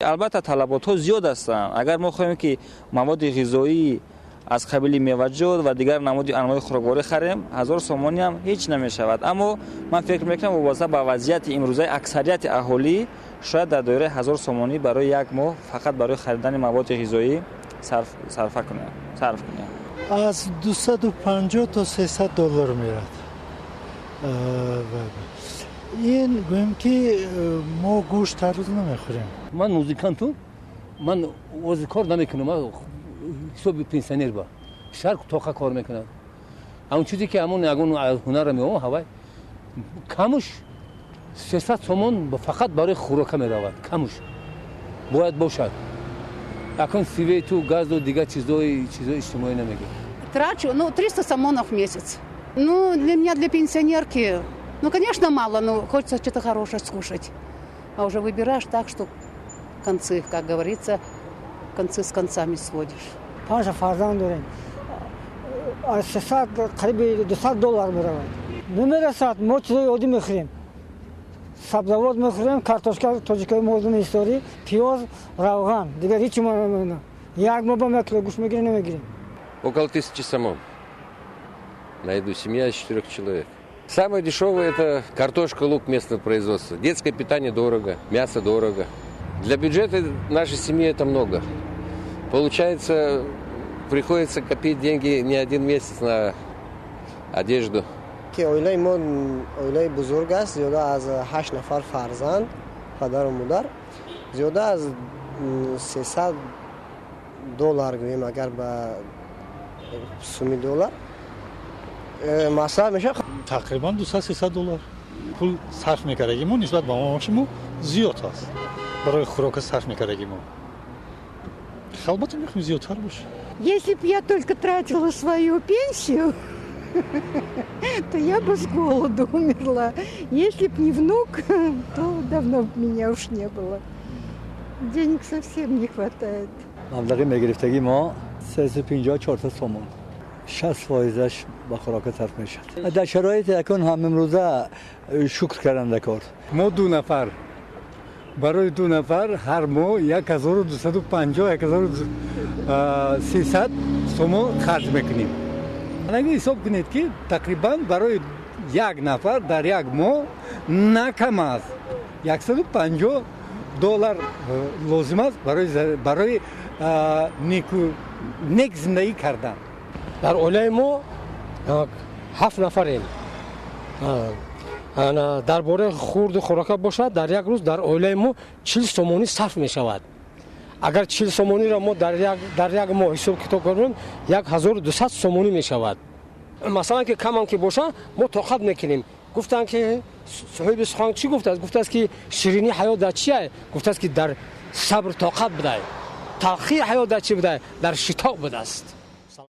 Албатта, талаботҳо зиёд ҳастанд. Агар мо хоҳем, ки маводи ғизоӣ аз қабили меваҷот ва дигар намуди анвои хӯрокворӣ харем, 1000 сомонӣ ҳам ҳеҷ намешавад. Аммо ман фикр мекунам, вобаста ба вазъияти имрӯзаи аксарияти аҳолӣ, шояд дар доираи 1000 сомонӣ барои як моҳ фақат барои харидани маводи ғизоӣ сарфа кунем, сарф кунем. Аз 250 то 300 доллар мерад. Ин гӯем, ки мо гӯшт ҳар рӯз намехӯрем. Ман музиканту, ман ози кор намекунам, ҳисоби пенсионер ба шаҳр тоқа кор мекунад. Ҳамон чизе, ки ҳамон ягон ҳунарро меомам, ҳавай камуш 300 сомон фақат барои хӯрока меравад. Камуш бояд бошад. Акун свету газу дигар чизои иҷтимоӣ намегӯям. Трачу, ну, 300 сомонов в месяц. Ну, для меня, для пенсионерки, ну, конечно, мало, но хочется что-то хорошее скушать. А уже выбираешь так, что концы, как говорится, концы с концами сводишь. Панҷ фарзанд дорем, аз 300 қариби 200 доллар меравад, намерасад. Мо чизои оддӣ мехӯрем, сабзавот мехӯрем, картошка, тоҷикои мозуми исторӣ, пиёз, равған, дигар ҳичи мо як моҳ ба як кило гӯшт мегирем, намегирем. Около 1000 сомон на еду, семья из четырех человек. Самое дешевое – это картошка, лук местного производства. Детское питание дорого, мясо дорого. Для бюджета нашей семьи это много. Получается, приходится копить деньги не один месяц на одежду. Ки оилаи мо оилаи бузург аст, зиёда аз ҳашт нафар фарзанд, падару модар, зиёда аз 300 доллар гӯем, агар ба суми доллар масраф мешавад. Тақрибан 200-300 доллар пул сарф мекардагӣ мо нисбат ба маоши мо зиёд аст. Барои хӯрока сарф мекардагӣ мо, албатта, мехоҳем зиёдтар бошад. Если б я только тратила свою пенсию, то я бы с голоду умерла. Если б не внук, то давно б меня уж не было. Денег совсем не хватает. Маблағи мегирифтагӣ мо 350, 400 сомон, 60 фоизаш ба хӯрока сарф мешавад. Дар шароити акун ҳам имрӯза шукр кардан кор. Мо ду нафар, барои ду нафар ҳар моҳ 1250, 1300 сомон харҷ мекунем. Анаги ҳисоб кунед, ки тақрибан барои як нафар дар як моҳ на кам аз 150 доллар лозим аст барои нек зиндагӣ кардан. Дар оилаи мо ҳафт нафарем. Дар бораи хӯрду хӯрока бошад, дар як рӯз дар оилаи мо 40 сомонӣ сарф мешавад. Агар 40 сомониро мо дар як моҳ ҳисоб китоб кунем, 1200 сомонӣ мешавад. Масалан, ки камам ки бошад, мо тоқат мекунем. Гуфтанд, ки соҳиби сухан чӣ гуфтааст? Гуфтааст, ки ширинии ҳаёт дар чия? Гуфтааст, ки дар сабр тоқат будай. Талхии ҳаёт дар чӣ будай? Дар шитоб будааст.